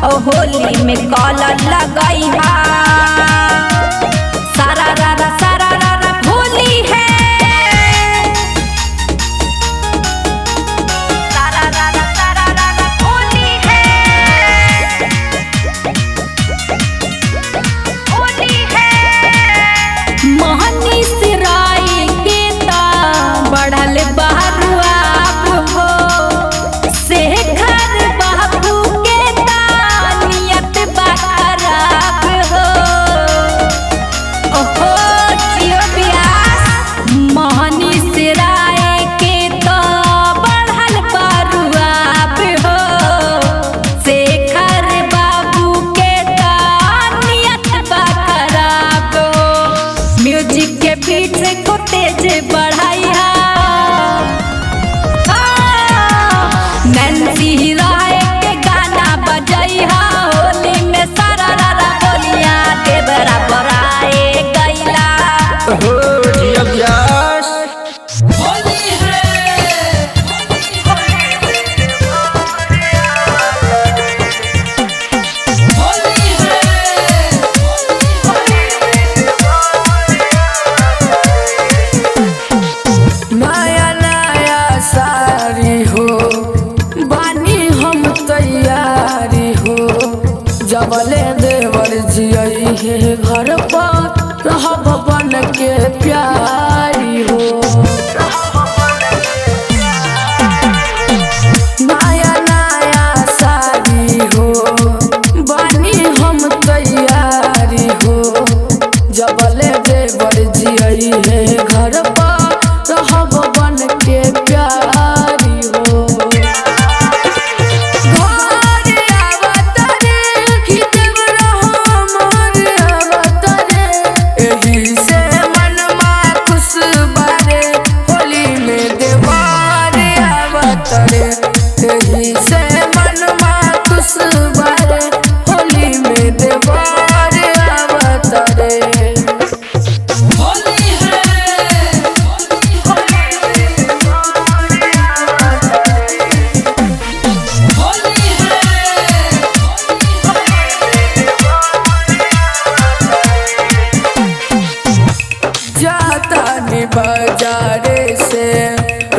ओ होली में कॉलर लगई हा। सारा रा रा सारा रा रा होली है। सारा रा रा सारा रा रा होली है। होली है। मोहनी राय के ता बढ़ल बहरुआ हो, शेखर बाबू के ता नियत बा खराब हो। ओहो जियो ब्यास। मोहनी राय के तो बढ़ल बरुआब हो, शेखर बाबू के ता नियत बा खराब हो। म्यूजिक के बीच को तेज बढ़ाई हा। नैन्सी राय के गाना बजई हा। होली में सारा रा रा बोलिया देवरा बराए गैला। हो जिया ब्यास। होली है। होली है। नया नया साड़ी हो, बानी हम तैयारी हो। जबले देवर जियई हे घर पर रहब बन के प्यारी हो। नया नया साड़ी हो, बानी हम तैयारी हो। जबले देवर जियई हे घर पर रहब बन के प्यारी हो। घर आवतरे कि देवरा हमर आवतरे, एही से मनमा खुश बारे होली में देवर आवतरे। एही से मनमा खुश बारे होली में देवर आवतरे। होली है। होली है। जाता नी बाजारे से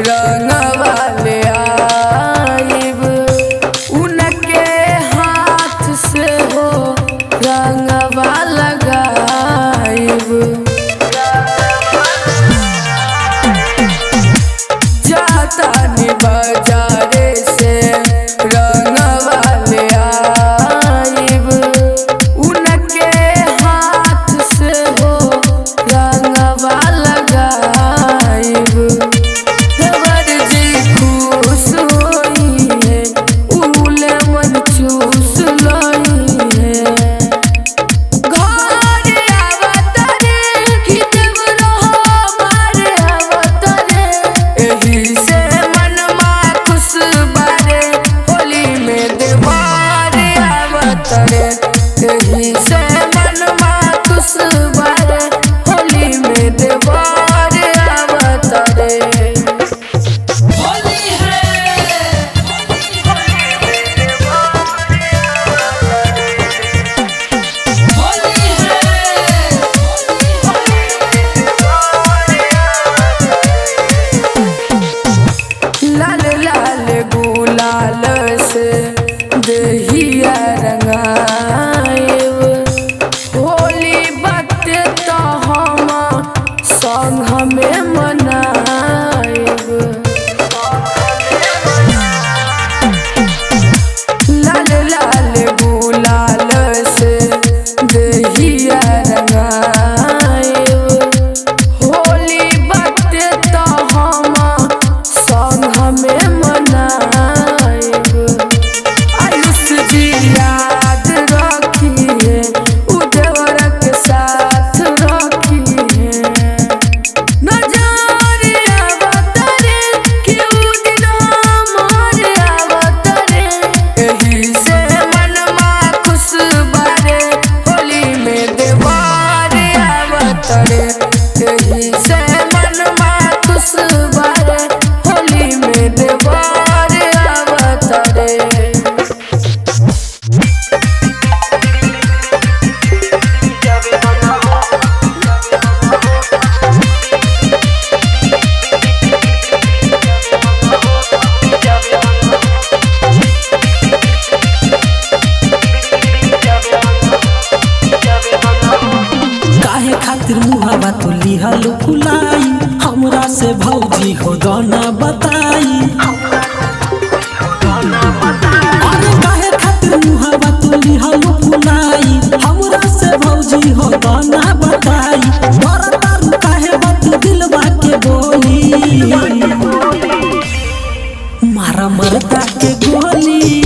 रंगवा ले आइब, उनके हाथ से हो रंगवा लगाइब। जाता नी बाजारे से रंगवा ले आइब, उनके हाथ से हो रंगवा लगाइब। खातिर मुहावा तू लिहल फुलाई, हमरा से भौजी हो दाना बताई। अरे काहे खातिर मुहावा तू लिहल फुलाई, हमरा से भौजी हो दाना बताई। डर तारू काहे बात दिलवा के बोली, मारा मरदा के गोली,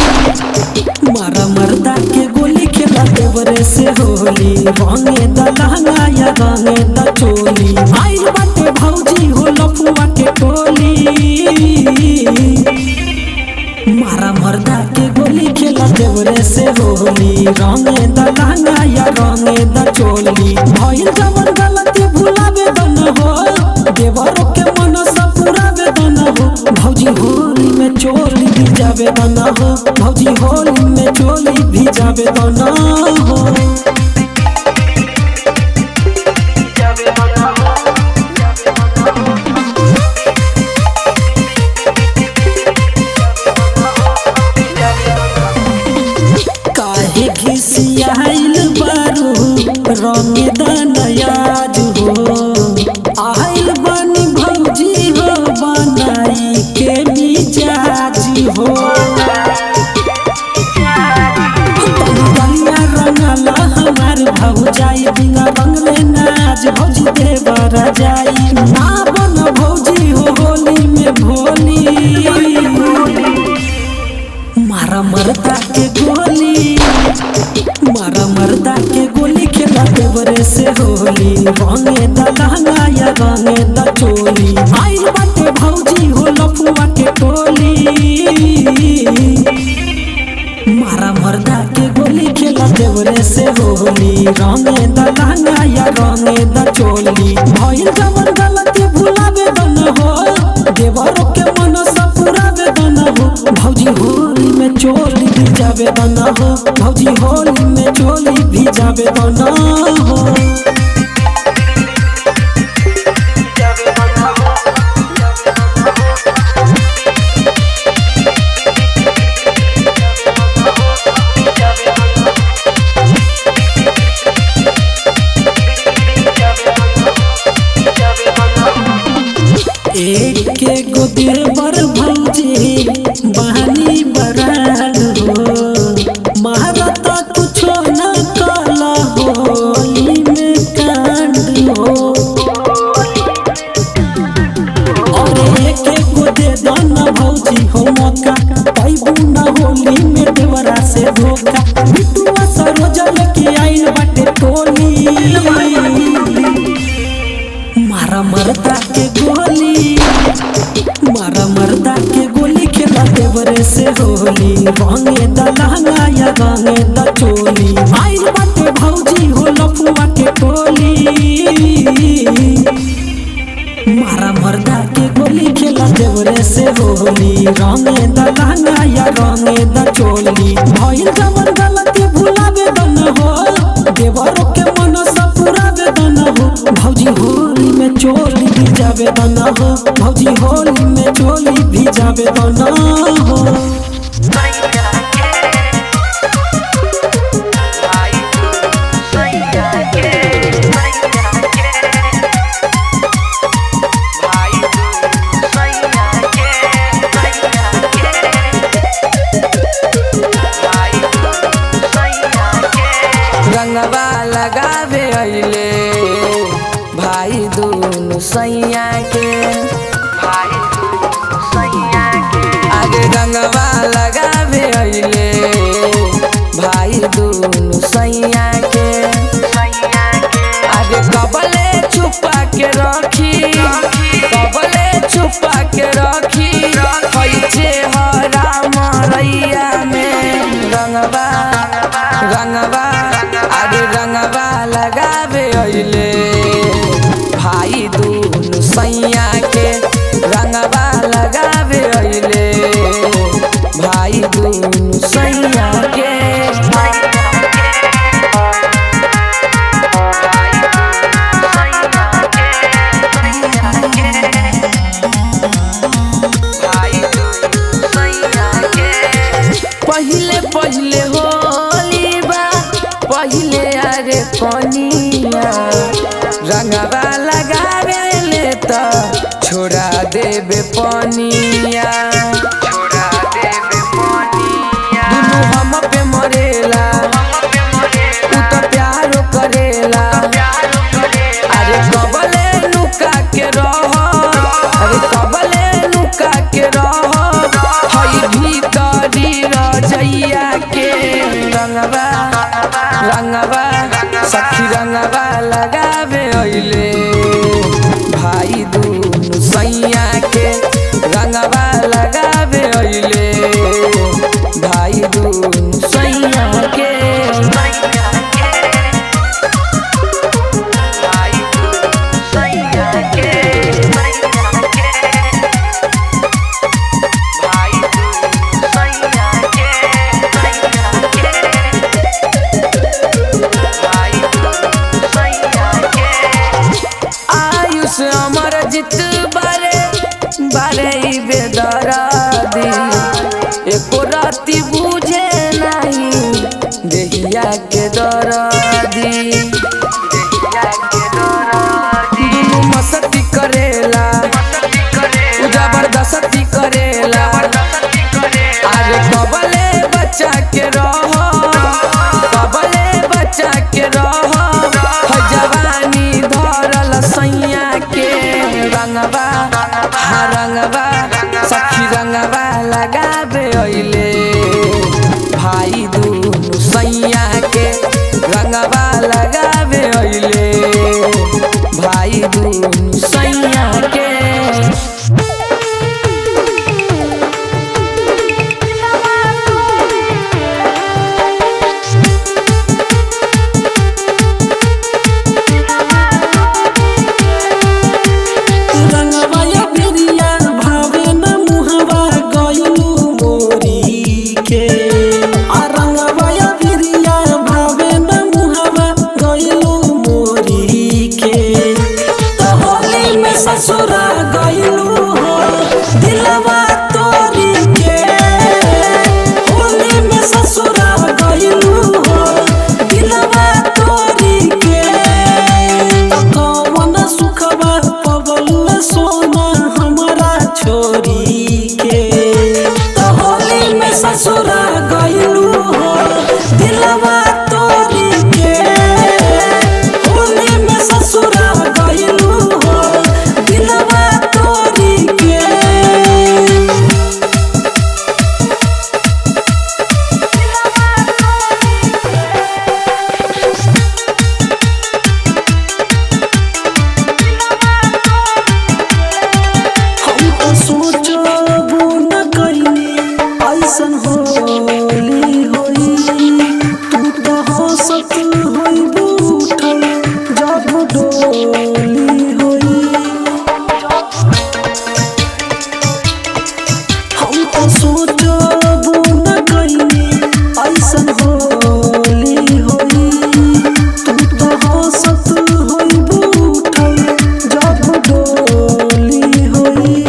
मारा मरदा के गोली खेला देवरे से होली। रंगे द लहंगा या रंगे द चोली, आइल बाटे भौजी हो लफुआ के टोली। मारा मरदा के गोली खेला देवरे से होली, रंगे द लहंगा या रंगे द चोली। भइल जवन गलती भुलावे दन हो, देवरो के मन सब पुरावे दन हो। भौजी होली में चोली भिजावे दन हो, भौजी होली में चोली भिजावे दन हो। काहे घिसियाइल बारू रंग दनयाज हो, आइल बानी भौजी हो बनाई के मिजाज हो। गलिया रंगला हमार भौजाई, बिना रंगले नाच भौजी देवर जाई। ना बन भौजी हो होली में भोली, मारा मरदा के गोली, मारा मरदा के गोली खेला देवरे से होली। रंगे द लहंगा या रंगे द चोली, आइल बाटे भौजी हो लफुआ के टोली। मारा मरदा के गोली खेला देवरे से होली, रंगे द लहंगा या रंगे द चोली। भइल जवन गलती भुलावे दन हो, देवरो के मन सब पुरावे दन हो। भौजी होली में चोली भिजावे दन हो, भौजी होली में चोली भिजावे दन हो। एक के गो देवर भौजी बहनी बराल हो, महारत कुछो न कला होली में कांड हो। और एक गो दे दन भौजी हो मौका, पैबू न होली में देवरा से धोखा। बिटुआ सरोज लेके आइल बाटे टोली, मारा मरदा के गोली, मारा मरदा के गोली खेला देवरे से होली। रंगे द लहंगा या रंगे द चोली, आइल बाटे भौजी हो लफुआ के टोली। मारा मरदा के गोली खेला देवरे से होली, रंगे द लहंगा या रंगे द चोली। भइल जवन गलती भुलावे दन हो, देवरो के मन सब पुरावे दन हो। भौजी होली में चोली भिजावे दन हो, भौजी होली में चोली भिजावे दन हो। रंगवा लगावे अइले भाई दुनु सैया के, आगे रंगवा लगावे अइले भाई दुनु सैया के। आगे कबले छुपा के रखी, कबले छुपा के रखी हई चेहरा मरैया में। रंगवा रंगवा आगे रंगवा लगावे अइले भाई दुनु सैया के, रंगवा लगावे अइले भाई दुनु सैया के। पहिले पहिले होली बा, पहिले अरे कनिया रंग रंगवा लगावे ले त छोड़ा देबे पनिया, छोड़ा देबे पनिया। दुनु हम पे मरेला, उ त प्यारो करेला। अरे कबले नुका के रह, अरे कबले नुका के रह, हई भीतरी रजैया के। रंगवा रंगवा सखी रंगवा लगावे अइले भाई दुनु सैया के। रंगवा लगावे अइले भाई दुनु सैया के। आयुष अमर जित बारे बारे ई बेदरादी, एको राती बुझे नाही देहिया के दरदी। दुनु मस्ती करेला, उ जबरदस्ती करेला। अरे कबले बच्चा के रह, कबले बच्चा के रह, ह जवानी धरल सैया के। रंगवा हा रंगवा सखी रंगवा लगावे अइले भाई दुनु सैया के। रंगवा लगावे अइले भाई दुनु सैया के। रंगवा या बिरिया भावे न मुहवा गइलू मोरी के। आ रंगवा या बिरिया भावे न मुहवा गइलू मोरी के। तो होली में ससुरा गइलू हो दिलवा तोरी के। होली में ससुरा गइलू हो दिलवा तोरी के। कवन सुखवा पवल सोना हमारा छोरी के। तो होली में ससुरा गइलू हो दिलवा तोरी के। होली में ससुरा गइलू हो दिलवा तोरी के। हम तो सोचबो न कइनी ऐसन होली होई। तू तो हंसत होइबू उठल जब डोली होई। हम तो सोचबो न कइनी ऐसन होली होई। तू तो हंसत होइबू उठल जब डोली होई।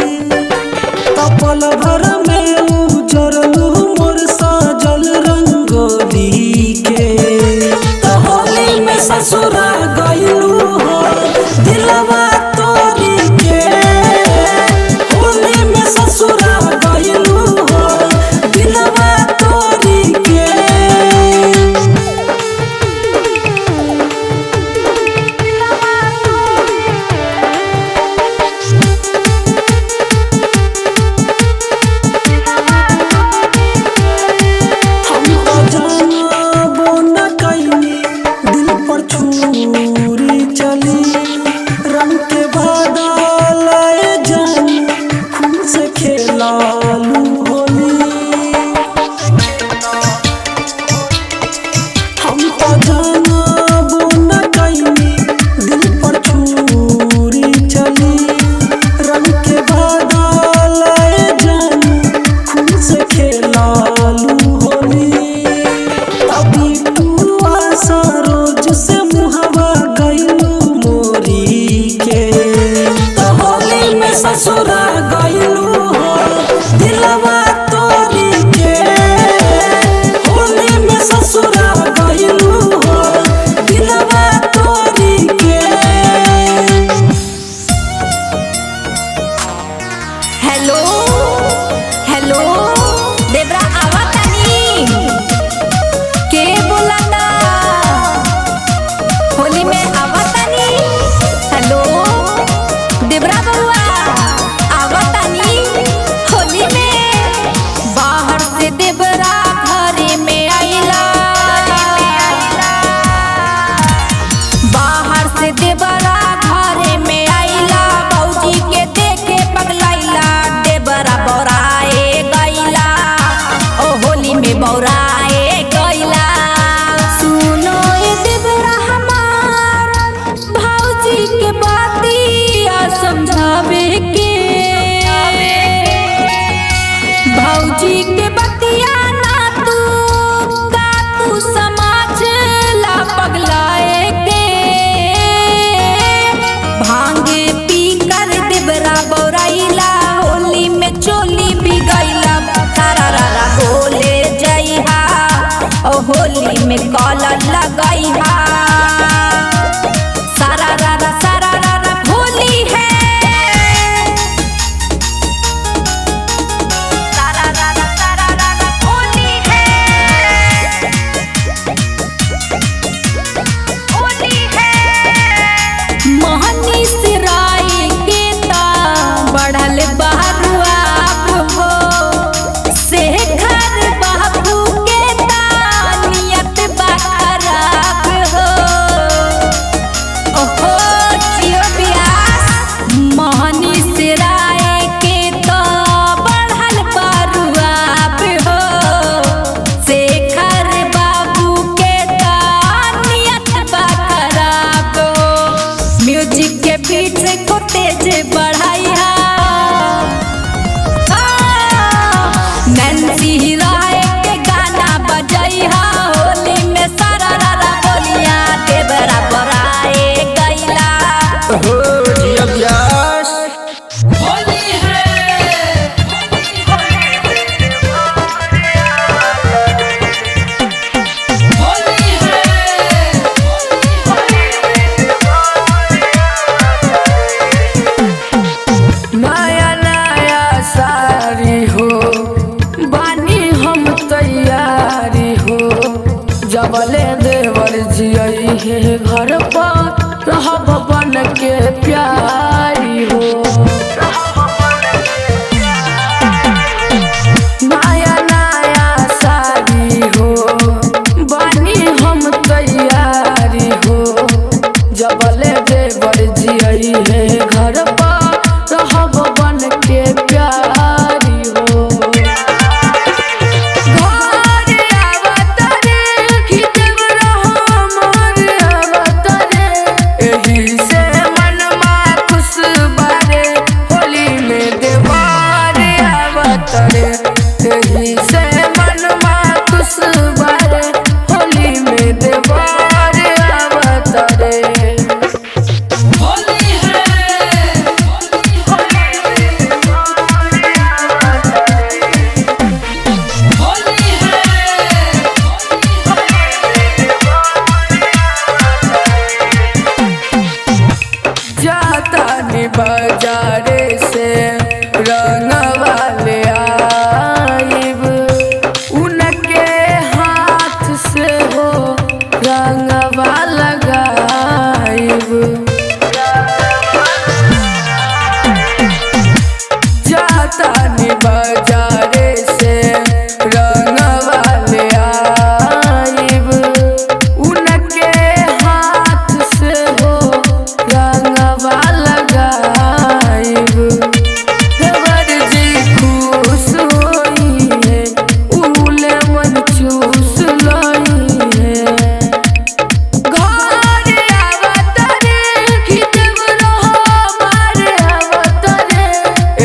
तपल भर में उजरलू मोर साजल रंगोली के। तो होली में ससुरा गइलू हो दिलवा तोरी के। होली में ससुरा गइलू हो दिलवा तोरी के। हम तो जानबो न कइनी दिल पर छुरी चली। रंग के बादल आए जान खून से खेलालू होली। हम तो जानबो न कइनी दिल पर छुरी चली। रंग के बादल आए जान खून से खेलालू होली। अभी तू आशा रोज से मुहवा गइलू मोरी के। तो होली में ससुरा गइलू हो दिलवा तोरी के। होली में ससुरा गइलू हो दिलवा तोरी के। समझावे के। भौजी के बतिया ना तू का तू समाज ला पगलाए के। भांगे पी कर देवरा बौराइला, होली में चोली बिगैला। तारा रा बोले जइहा ओ होली में कॉलर लगैहा। सारा रा रा सारा रा रा होली है। सारा रा रा सारा रा रा होली है। होली है। मोहनी सिराय के ता बढ़ल बहरुआ हो, शेखर बाबू के ता नियत बा खराब हो। ओहो जियो ब्यास। मोहनी सिराय के तो बढ़ल बरुआब हो, शेखर बाबू के ता नियत बा खराब हो। म्यूजिक के बीट को तेज बढ़ाइहा, नैन्सी राय के गाना बजैहा। होली में सारा रा रा बोलिया देवरा बराए गैला। हो जिया प्यास। होली है। होली है। नया नया साड़ी हो, बानी हम तैयारी हो। जबले देवर जियई है घर पर, रहब बन के प्यारी हो। नया नया साड़ी हो, बानी हम तैयारी हो। जबले देवर जियई है घर पर, रहब बन के प्यारी हो। घर आवतरे कि देवरा हमर आवतरे, एही से मनमा खुश बारे। होली में देवर आवतरे, एही से मनमा खुश बारे। होली में देवर आवतरे। होली है। होली है। जाता नी बाजारे से रंग वाले आइब, उनके हाथ से हो रंगवा लगाइब। जाता नी बाजारे से रंग वाले आइब, उनके हाथ से हो रंगवा लगाइब। देवर जी खुश होई है, उले मन चूस लई है। घर आवतरे कि देवरा हमार आवतरे,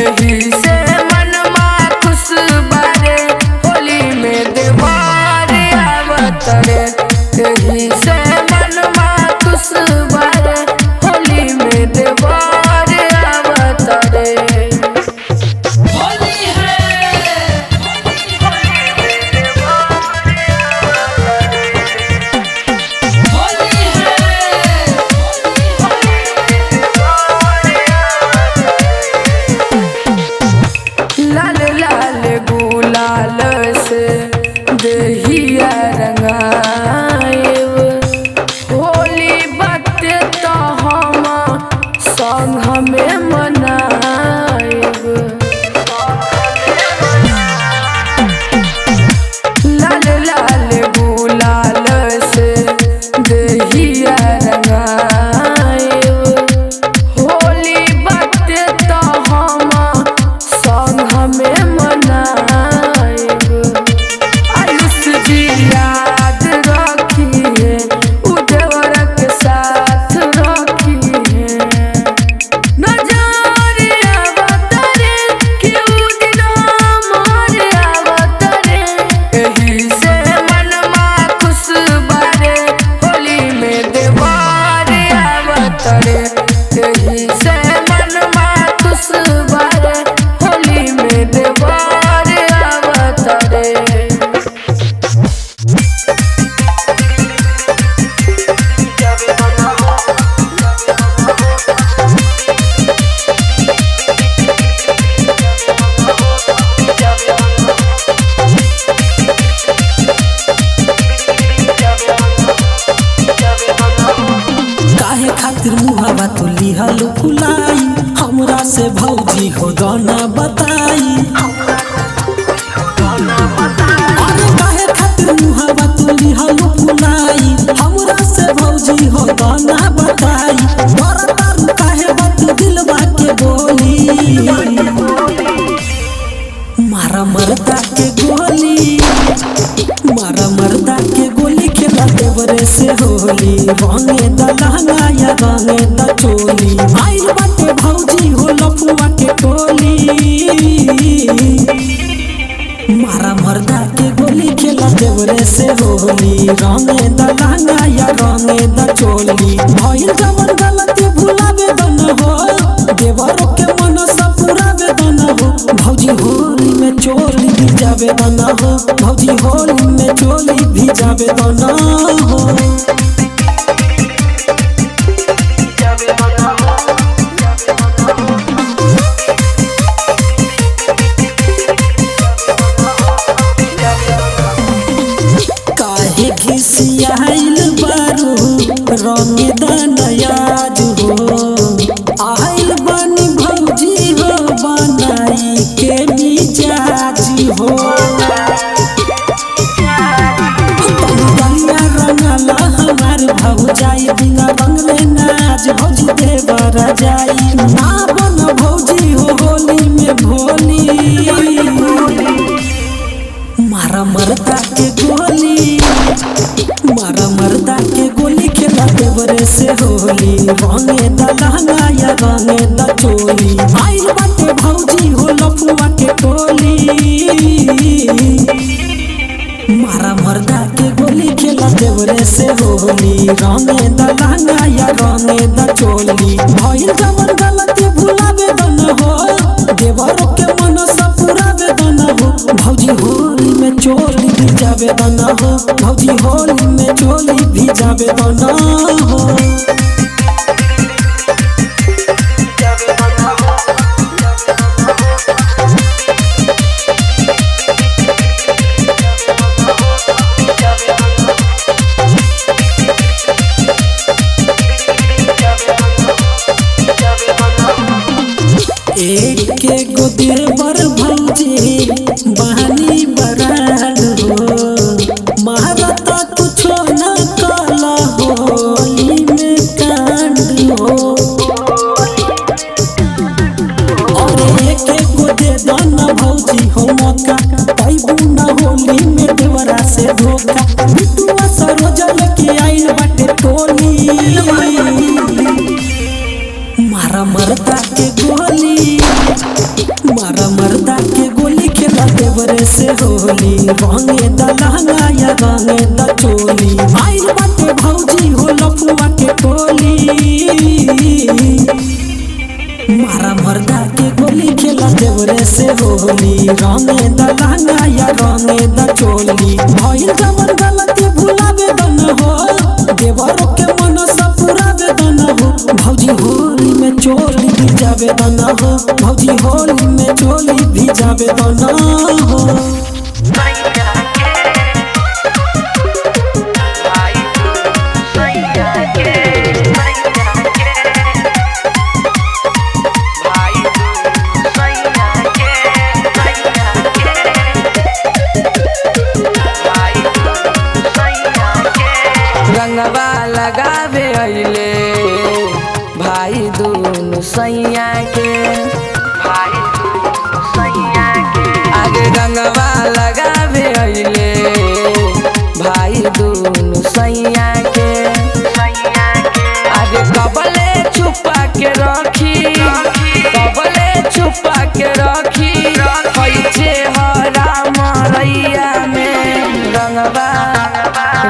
एही से मनमा खुश बारे। होली में देवर आवतरे, एही से मनमा खुश बारे। होली में देवर आवतरे। होली है। होली है। लाल लाल गुलाल से देहिया रंगाएब, होली बाटे तो हम संग में मनाएब। लाल लाल गुलाल से देहिया रंगाएब, होली बाटे तो हम संग में मनाएब। आयुष जी याद रखिए, उ देवर के साथ रखिए। नजर फुलाई, हमरा से भौजी हो दाना बताई। अरे काहे खातिर मुहावा तू लिहलू फुलाई, हमरा से भौजी हो दाना बताई। बड़ तारू काहे बात दिलवा के बोली, मारा मरदा के गोली, मारा मरदा के गोली खेला देवरे से होली। रंगे द लहंगा या रंगे द चोली, आइल बाटे भौजी हो लफुआ के टोली। मारा मरदा के गोली खेला देवरे से होली, रंगे द लहंगा या रंगे द चोली। भइल जवन गलती भुलावे दन हो, देवरो के मन सब पुरावे दन हो। भौजी होली में चोली भी जावे दन हो, भौजी होली में चोली भी जावे दन हो। काहे घिसियाइल बारू रंग दनयाज हो, आइल बानी भौजी हो बनाई के मिजाज हो। तनी रंगला हमार भौजाई, बिना रंगले नाच भौजी देवर जाई। ना बन भौजी हो होली में भोली, मारा मरदा के गोली, मारा मरदा के गोली खेला देवरे से होली। रंगे द लहंगा या रंगे द चोली, आइल बाटे भौजी हो लफुआ के टोली। मारा मरदा के गोली खेला देवरे से होली, रंगे द लहंगा या रंगे द चोली। भइल जवन गलती भुलावे दन हो, देवरो के मन सब पुरावे दन हो। भौजी होली में चोली भी जावे दन हो, भौजी होली में चोली भी जावे दन हो। एक के गो देवर भौजी बहनी बराल हो, महारत कुछो न कला होली में कांड हो। और एक गो दे दन भौजी हो मौका, पैबू न होली में देवरा से धोखा। बिटुआ सरोजल के आइल बाटे टोली, मारा मरदा के गोली, मारा मरदा के गोली खेला देवरे से होली। रंगे द लहंगा या रंगे द चोली, आइल बाटे भौजी हो लफुआ के टोली। मारा मरदा के गोली खेला देवरे से होली, रंगे द लहंगा या रंगे द चोली। भइल जवन गलती भुलावे दन हो, देवरो के मन सब पुरावे दन हो। भौजी होली में चोली भी जावे दन हो, भौजी होली में चोली भी जावे दन हो। रंगवा लगावे अइले भाई दुनु सैया के, आगे रंगवा लगावे अइले भाई दुनु सैया के। आगे कबले छुपा के रखी, कबले छुपा के रखी हई चेहरा मरैया में। रंगवा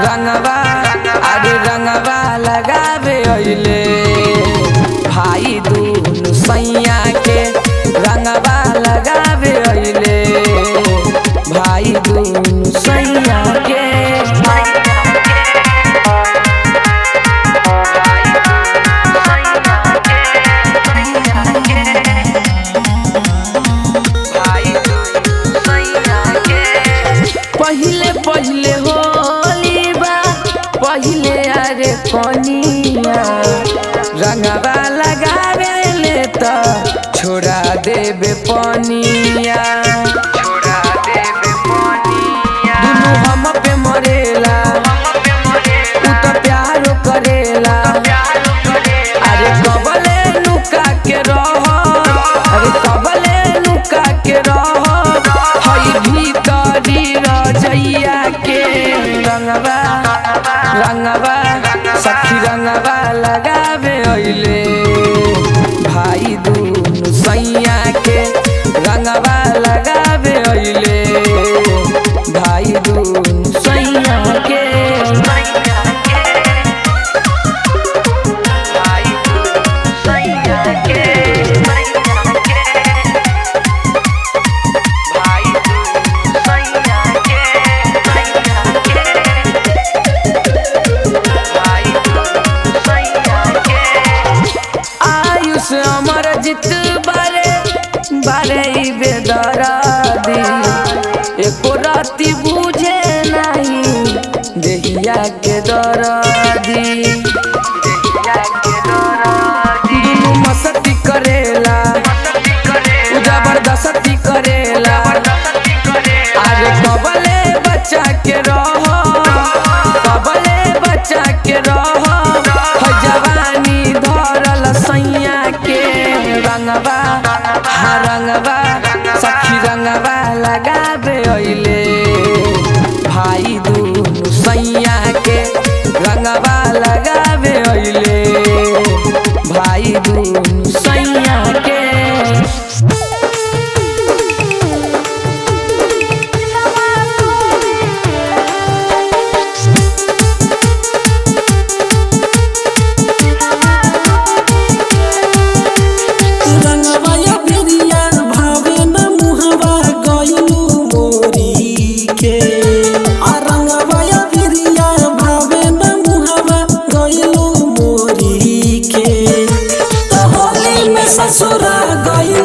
रंगवा अरे रंगवा लगावे अइले भाई दुनु सैया के, रंगवा लगावे अइले भाई दुनु सैया के। पहिले पहिले होली बा पहिले अरे कनिया रंगवा लगावे ले अमर जित बारे बारे ई बेदरादी एको राती बुझे नाही देहिया के दरदी दुनू मस्ती करेला उ जबरदस्ती करेला। अरे कबले बच्चा के रहो, कबले बच्चा के रहो, है जवानी धरल सैया के रंगवा, हा रंगवा सखी रंगवा लगाबे अइले भाई दुनु सैया के रंगवा लगाबे अइले भाई दुनु सैया के। रंगवा या बिरिया भावे न मुहवा गइलू मोरी के। आ रंगवा या बिरिया भावे न मुहवा गइलू मोरी के। तो होली में ससुरा गइलू।